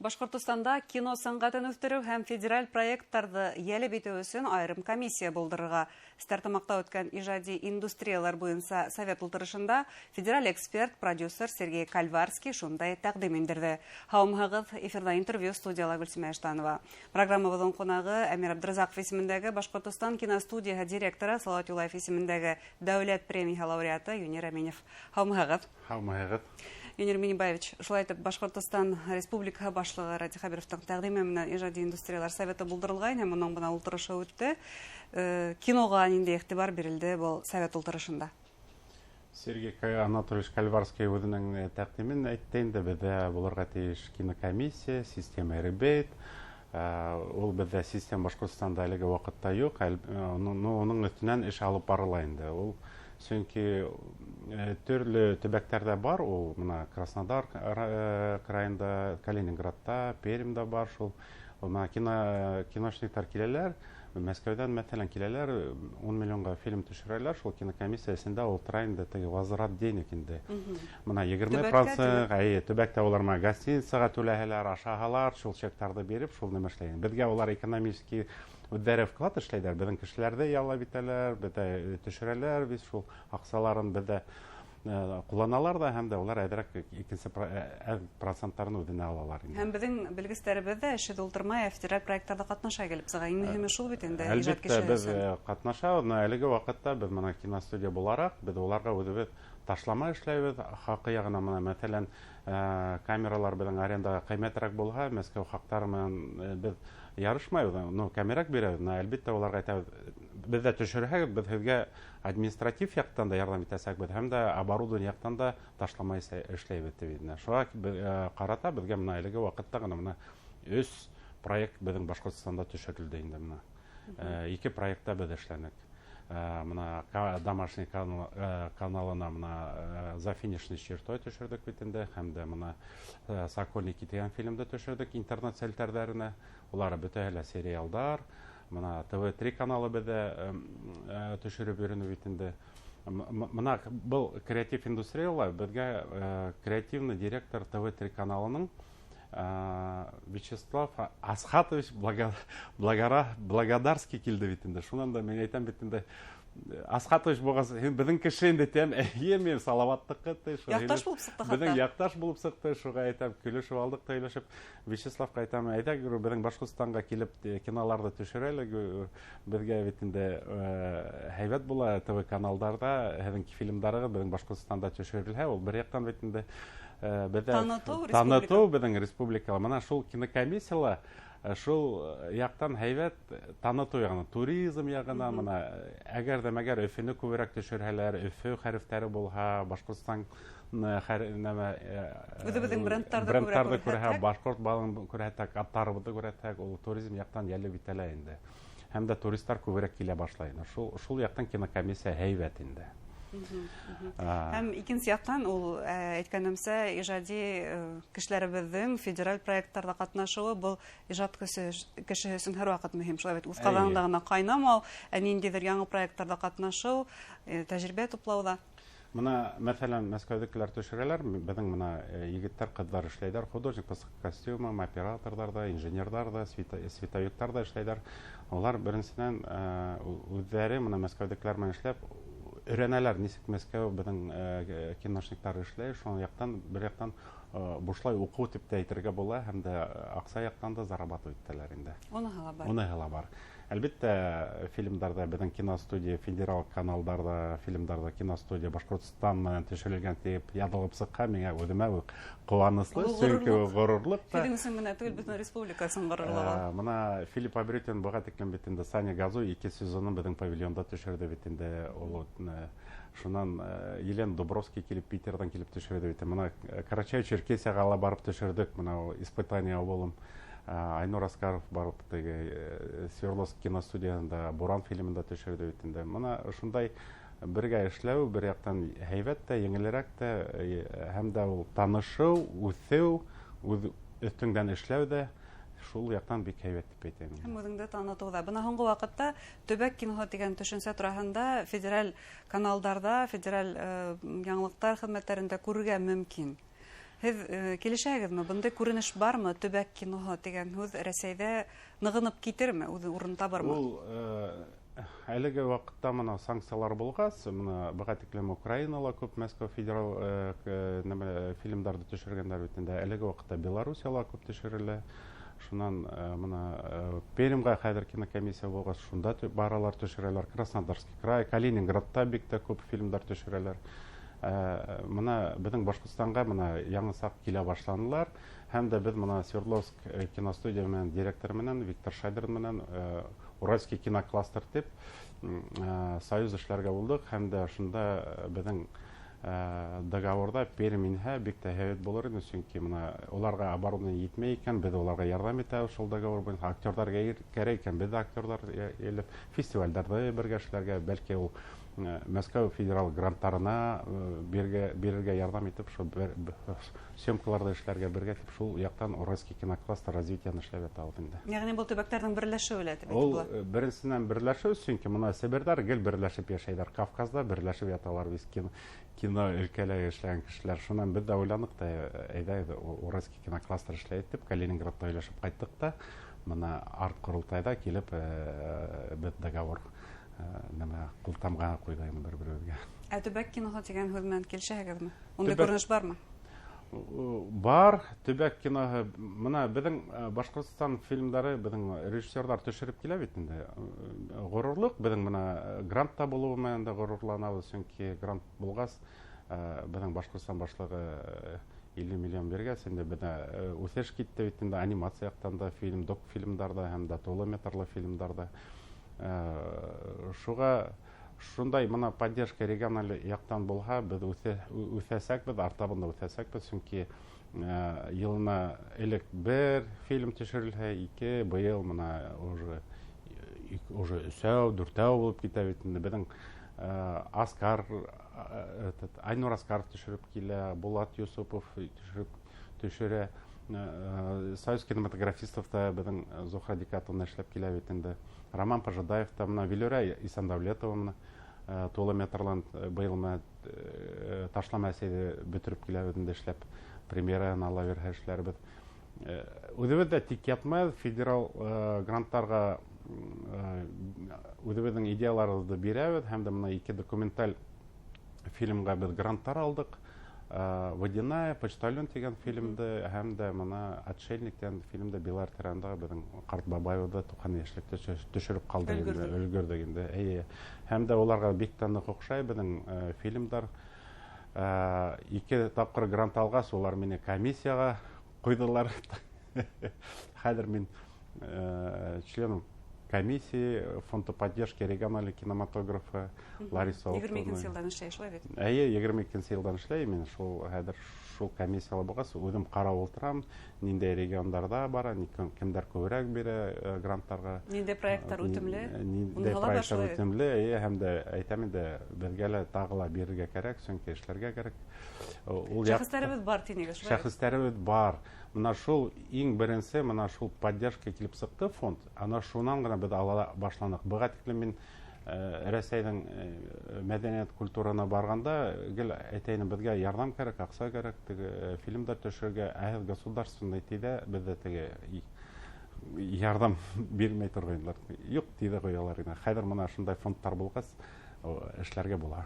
Башҡортостанда кино сәнғәтен үҫтереү һәм федераль проекттарҙы йәлеп итеү өсөн айырым комиссия булдырырға. Стәрлетамаҡта үткән ижади индустриялар буйынса совет ултырышында федераль эксперт, продюсер Сергей Кальварский шундай тәҡдим индерҙе. Һаумыһығыҙ, эфирҙа интервью, студияла Гөлсимә Эштанова. Программабыҙҙың ҡунағы Әмир Абдразаҡов исемендәге Башҡортостан киностудияһы директоры, Салауат Юлаев исемендәге дәүләт премияһы лауреаты Юнир Әминев. Һаумыһығыҙ. Һаумыһығыҙ. Юнир Минибаевич, шулай итеп, Башҡортостан Республикаһы башлығы Радий Хәбировтың тәҡдиме менән ижади индустриялар советы булдырылғайны, һәм уның бына ултырышы үтте. Киноға ниндәй иғтибар бирелде был совет ултырышында? Сергей Анатольевич Кальварский үҙенең тәҡдимен әйтте инде, беҙҙә булырға тейеш кинокомиссия, система ребейт. Ул беҙҙә система Башҡортостанда әлеге ваҡытта юҡ, уның өҫтөнән эш алып барыла инде. Ул сөнки төрлө төбәктәрҙә бар, ул бына Краснодар крайында, Калининградта, Пермьдә бар шул. Бына киношниктар киләләр, Мәскәүҙән, мәҫәлән, киләләр, 10 миллионға фильм төшөрәләр, шул кинокомиссия эсендә ултыра инде теге возврат денег инде. Бына егерме процент, әйе, төбәктә улар бына гостиницаға түләһәләр, ашаһалар, шул чектарҙы биреп, шул нәмә эшләй. Беҙгә улар экономический үҙҙәре вклад эшләйҙәр, беҙҙең кешеләрҙе яллап итәләр, беҙҙә төшөрәләр, беҙ шул аҡсаларын беҙҙә ҡулланалар ҙа, һәм дә улар әҙерәк икенсе проценттарын үҙенә алалар инде. Һәм беҙҙең белгестәребеҙ ҙә эшһеҙ ултырмай, федераль проекттарҙа ҡатнаша килеп сыға. Иң мөһиме шул бит инде, ижад Әлбиттә, кешеһе беҙ, өсөн. Ҡатнашабыҙ. Бына әлеге ваҡытта беҙ бына киностудия булараҡ, беҙ уларға үҙебеҙ ташлама эшләйбеҙ. Хаҡы яғына бына, мәҫәлән, камералар беҙҙең арендаға ҡиммәтерәк булһа, Мәскәү хаҡтары менән, беҙ ярышмайбыҙ, кәмерәк бирәбеҙ. Бына, әлбиттә, уларға әйтәбеҙ, беҙҙә төшөрһәгеҙ, беҙ һеҙгә административ яҡтан да ярҙам итәсәкбеҙ, һәм дә оборудование яҡтан да ташламай эшләйбеҙ тип инде. Шуға ҡарата беҙгә бына әлеге ваҡытта ғына бына 3 проект беҙҙең Башҡортостанда төшөрөлдө инде бына. 2 проектта беҙ эшләнек. Бына домашний каналына бына «За финишной чертой» төшөрҙөк бит инде, һәм дә бына «Сокольники» тигән фильмды төшөрҙөк интернет селтәрҙәренә. Улар бөтәһе лә сериалдар. Бына ТВ3 каналы беҙҙә төшөрөп йөрөнө бит инде. Бына был креатив индустрияла беҙгә креативный директор ТВ3 каналының Вячеслав Асхатович Благодарский килде бит инде. Шунан да мин әйтәм бит инде, Асхатович булғас, һин беҙҙең кеше инде тием, эйе, мин Салаваттыҡы ти, шул Яҡташ һөйләш- булып сыҡты хатта. Беҙҙең яҡташ булып сыҡты, шуға әйтәм, көлөшөп алдыҡ та һөйләшеп. Вячеславҡа әйтәм, әйҙә, говорю, беҙҙең Башҡортостанға килеп, киноларҙы төшөрәле, беҙгә бит инде һәйбәт була ТВ каналдарҙа, һеҙҙең фильмдарығыҙ беҙҙең Башҡортостанда төшөрөлһә, ул бер яҡтан бит инде беҙҙә Танытыу танытыу республика. беҙҙең республикала. Бына шул кинокомиссияла шул яҡтан һәйбәт танытыу яғынан, туризм яғынан, бына әгәр ҙә мәгәр Өфөнө күберәк төшөрһәләр, Өфө хәрефтәре булһа, Башҡортостан, нәмә Үҙебеҙҙең брендтарҙы брендтарҙы күберәк күрһә, күрһәтһәк. башҡорт балын күрһәтһәк, аттарыбыҙҙы күрһәтһәк, ул туризм яҡтан йәлеп итәлә инде. Һәм дә туристар күберәк килә башлай инде. Шул яҡтан кинокомиссия һәйбәт инде. Һәм икенсе яҡтан ул, әйткәнемсә, ижади кешеләребеҙҙең федераль проекттарҙа ҡатнашыуы был ижад кешеһе өсөн һәр ваҡыт мөһим. Шулай бит, үҙ ҡаҙанында ғына ҡайнамау, ә ниндәйҙер яңы проекттарҙа ҡатнашыу, тәжрибә туплау ҙа. Бына, мәҫәлән, Мәскәүҙекеләр төшөрәләр, беҙҙең бына егеттәр, ҡыҙҙар эшләйҙәр, художник по костюмам, операторҙар ҙа, инженерҙар ҙа, световиктар ҙа эшләйҙәр. Улар беренсенән үҙҙәре бына Мәскәүҙекеләр менән эшләп өйрәнәләр, нисек Мәскәү беҙҙең киношниктар эшләй, шул яҡтан, бер яҡтан бушлай уҡыу тип тә әйтергә була, һәм дә аҡса яҡтан да зарабатывать итәләр инде. Уныһы ла бар. Уныһы ла бар. Әлбиттә, фильмдарҙа беҙҙең киностудия, федерал каналдарҙа, фильмдарҙа киностудия Башҡортостан менән төшөрөлгән тип яҙылып сыҡҡан, миңә үҙемә үк ҡыуаныслы, Ул сөнки ғорурлыҡ. ғорурлыҡ та. Һеҙҙең өсөн генә түгел, бөтөн республика өсөн ғорурлыҡ. Бына Филипп Абрютин быға тиклем бит инде Саня Газу 2 сезонын беҙҙең павильонда төшөрҙө бит инде. Ул шунан Елена Дубровский килеп, Питерҙан килеп төшөрҙө бит. Бына Карачаево-Черкесияға ла барып төшөрҙөк, бына ул испытание булым. Айнур Аскаров барып теге Свердловск киностудияһында Буран фильмында төшөрҙө бит инде. Бына ошондай бергә эшләү бер яҡтан һәйбәт тә, еңелерәк тә, һәм дә ул танышыу, үҫеү, үҙ өҫтөңдән эшләү ҙә шул яҡтан бик һәйбәт тип әйтәм инде. Һәм үҙеңде танытыуҙа. Бына һуңғы ваҡытта төбәк киноһы тигән төшөнсә тураһында федераль каналдарҙа, федераль яңылыҡтар хеҙмәттәрендә күрергә мөмкин. Һеҙ килешәһегеҙме? Бындай күренеш бармы? Төбәк киноһы тигән һүҙ Рәсәйҙә нығынып китерме, үҙе урын табырмы? Ул әлеге ваҡытта мына санкциялар булғас, мына быға тиклем Украинала күп Мәскәү федерал фильмдарҙы төшөргәндәр бит инде. Әлеге ваҡытта Белоруссияла күп төшөрөлә. Шунан мына Пермгә хәҙер кинокомиссия булғас, шунда баралар, төшөрәләр. Краснодарский край, Калининградта бик тә күп фильмдар төшөрәләр. Мына беҙҙең Башҡортостанға мына яңы саҡ килә башланылар. Һәм дә беҙ мына Свердловск киностудия менән, директор менән, Виктор Шайдер менән Уральский кинокластер тип союз эшләргә булдыҡ. Һәм дә шунда беҙҙең договорҙа Пермь инһә бик тә һәйбәт булыр ине, сөнки мына уларға оборудование етмәй икән, беҙ уларға ярҙам итәбеҙ шул договор буйынса. Актерҙар кәрәк икән, беҙ ҙә актерҙар елеп фестивалдәрҙе бергә эшләргә, бәлки ул Мәскәү федерал гранттарына бирергә ярҙам итеп, шул съемкаларҙы эшләргә бергә тип, шул яҡтан Уральский кинокластер развитиены эшләп ятабыҙ инде. Йәғни был төбәктәрҙең берләшеүе лә тип әйтеп Ул була? Беренсенән берләшеү, сөнки мына Себерҙәр гел берләшеп йәшәйҙәр, Кавказда берләшеп яталар бит кино өлкәлә эшләгән кешеләр. Шунан беҙ ҙә уйланыҡ та, әйҙә, Уральский кинокластер эшләйек тип, Калининградта һөйләшеп ҡайттыҡ та, мына арт ҡоролтайҙа килеп, беҙ договор нәмә ҡултамға ҡуйҙыҡ инде бер-беребеҙгә. Ә төбәк киноһы тигән һүҙ менән килешәһегеҙме? Ундай Төбәк күренеш бармы? Бар, төбәк киноһы. Мына беҙҙең Башҡортостан фильмдары, беҙҙең режиссерҙар төшөрөп килә бит инде. Ғорурлыҡ беҙҙең мына грантта булыуы менән дә ғорурланабыҙ, сөнки грант булғас, беҙҙең Башҡортостан башлығы 50 миллион биргәс, инде беҙҙә үҫеш китте бит инде анимация яҡтан да, фильм, док фильмдарҙа һәм дә тулы метрлы фильмдарҙа. Шуға шундай мына поддержка региональ яҡтан булһа, беҙ үҫәсәкбеҙ, артабан да үҫәсәкбеҙ, сөнки йылына элек бер фильм төшөрөлһә, ике, быйыл мына уже өсәү, дүртәү булып китә бит инде. Беҙҙең Аскар, этот, Айнур Аскаров төшөрөп килә, Булат Юсупов төшөрә. Союз кинематографистов та беҙҙең Зухра Дикатовна эшләп килә бит инде. Роман Пожидаев та, мына Вилюра Исандавлетова мына тулы метрлан быйыл мына ташлама әсәйҙе бөтөрөп килә бит инде эшләп, премьераны ала бирһә эшләрбеҙ. Үҙебеҙ ҙә тик ятмайбыҙ, федерал гранттарға үҙебеҙҙең идеяларыбыҙҙы бирәбеҙ һәм дә мына ике документаль фильмға беҙ гранттар алдыҡ. Водяная, Почтальон тигән фильмды һәм дә мына Отшельник тигән фильмды Билар тирәһендәге беҙҙең ҡарт бабайыбыҙҙы туҡһан йәшлектә төшөрөп ҡалдыҡ инде, Өлгөрҙөк. өлгөрҙөк инде. Эйе. Һәм дә уларға бик тә ныҡ оҡшай беҙҙең фильмдар. Ике тапҡыр грант алғас, улар мине комиссияға ҡуйҙылар. Хәҙер мин членом комиссии Фонда поддержки региональной кинематографа Лариса Егерме икенсе Алтыновна. йылдан эшләй, шулай бит? Эйе, егерме икенсе йылдан эшләй. Мин хәҙер шул комиссияла булғас, үҙем ҡарап ултырам, ниндәй региондарҙа бара, кемдәр күберәк бирә гранттарға. Ниндәй проекттар үтемле? Ниндәй Уныһы ла бар проекттар шулай бит? үтемле, эйе, һәм дә әйтәм инде, беҙгә лә тағы ла бирергә кәрәк, сөнки эшләргә кәрәк. Ул яҡ- Шәхестәребеҙ бар тинегеҙ, шулай бит? Шәхестәребеҙ бар. Мына шул иң беренсе, мына шул поддержка килеп сыҡты фонд, ана шунан ғына беҙ ала башланыҡ. Быға тиклем мин Рәсәйҙең мәҙәниәт культурана барғанда гел әйтәйем, беҙгә ярҙам кәрәк, аҡса кәрәк, теге фильмдар төшөрөргә, ә һеҙ государственный тиҙә, беҙҙә теге ярҙам бирмәй торғайнылар. Юҡ, тиҙә ҡуялар ине. Хәҙер мына шундай фондтар булғас, эшләргә була.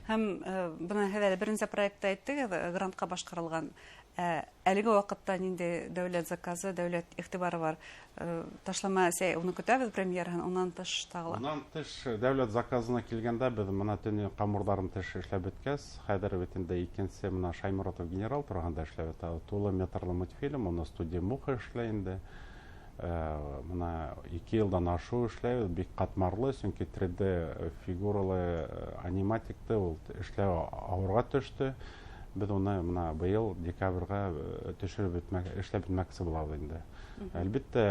Һәм бына һеҙ әле беренсе проектта әйттегеҙ, грантҡа башҡарылған. Әлеге ваҡытта ниндәй дәүләт заказы, дәүләт иғтибары бар? Ташлама әсәй, уны көтәбеҙ премьераһын, унан тыш тағы ла. Унан тыш дәүләт заказына килгәндә беҙ мына төньяҡ ҡамырҙарын тыш эшләп бөткәс, хәҙер бит инде икенсе мына Шаймуратов генерал тураһында эшләп ятабыҙ. Тулы метрлы мультфильм, уны студия Муха эшләй инде. Мына ике йылдан ашыу эшләйбеҙ, бик ҡатмарлы, сөнки 3D фигуралы аниматикты ул эшләү ауырға төштө. Беҙ уны мына быйыл декабргә төшөрөп эшләп бөтмәксе булабыҙ инде. Әлбиттә,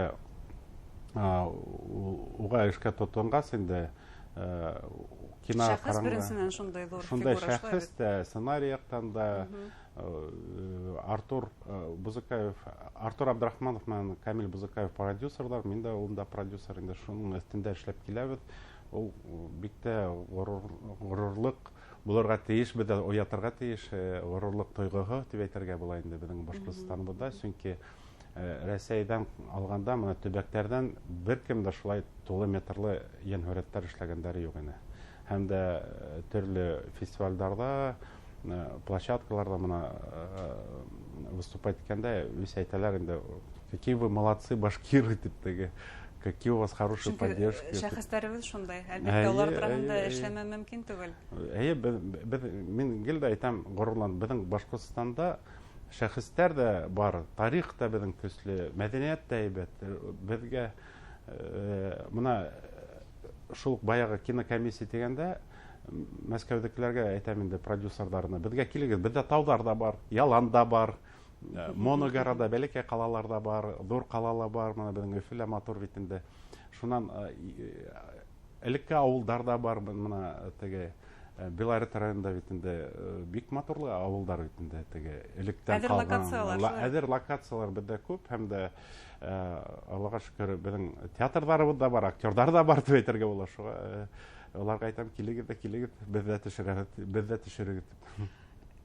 уға эшкә тотонғас инде кино Шәхес ҡараңғы. беренсенән шундай ҙур Шундай фигура, шулай шәхес бит? тә, сценарий яҡтан да, Артур Бузыкаев, Артур Абдрахманов менән Камил Бузыкаев продюсерҙар, мин дә унда продюсер инде, шуның өҫтөндә эшләп киләбеҙ. Ул бик тә ғорурлыҡ булырға тейеш, беҙҙә уятырға тейеш ғорурлыҡ тойғоһо тип әйтергә була инде беҙҙең Башҡортостаныбыҙҙа, сөнки Рәсәйҙән алғанда мына төбәктәрҙән бер кем дә шулай тулы метрлы йәнһүрәттәр эшләгәндәре юҡ ине. Һәм дә төрлө фестивалдәрҙә, площадкаларҙа мына выступать иткәндә үҙ әйтәләр инде: «Какие вы молодцы, башкиры», — тип теге, «какие у вас хорошие поддержки». Шәхестәребеҙ шундай, әлбиттә, улар тураһында эшләмәү мөмкин түгел. Эйе, беҙ, мин гел дә әйтәм, ғорурланып, беҙҙең Башҡортостанда шәхестәр ҙә бар, тарих та беҙҙең көслө, мәҙәниәт тә һәйбәт. Беҙгә мына шул уҡ баяғы кинокомиссия тигәндә, Мәскәүҙекеләргә әйтәм инде, продюсерҙарына: «Беҙгә килегеҙ, беҙҙә тауҙар ҙа бар, ялан да бар, моногорода, бәләкәй ҡалалар ҙа бар, ҙур ҡала ла бар, мына беҙҙең Өфө лә матур бит инде. Шунан элекке ауылдар ҙа бар, мына теге Белорет районында бит инде бик матурлы ауылдар бит инде, теге электән Әҙер локациялар. Әҙер локациялар беҙҙә күп, һәм дә Аллаға шөкөр, беҙҙең театрҙарыбыҙ ҙа бар, актерҙар ҙа бар тип әйтергә була. Шуға уларға әйтәм: килегеҙ ҙә килегеҙ, беҙҙә төшөрәбеҙ, беҙҙә төшөрөгөҙ», — тип.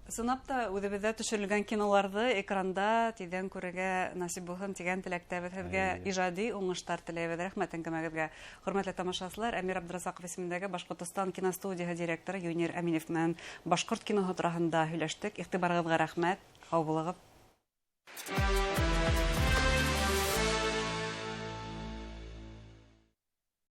Ысынлап та, үҙебеҙҙә төшөрөлгән киноларҙы экранда тиҙҙән күрергә насип булһын тигән теләктәбеҙ. Һеҙгә ижади уңыштар теләйбеҙ. Рәхмәт әңгәмәгеҙгә. Хөрмәтле тамашасылар, Әмир Абдразаҡов исемендәге Башҡортостан киностудияһы директоры Юнир Әминев менән башҡорт киноһы тураһында һөйләштек. Иғтибарығыҙға рәхмәт. Һау булығыҙ.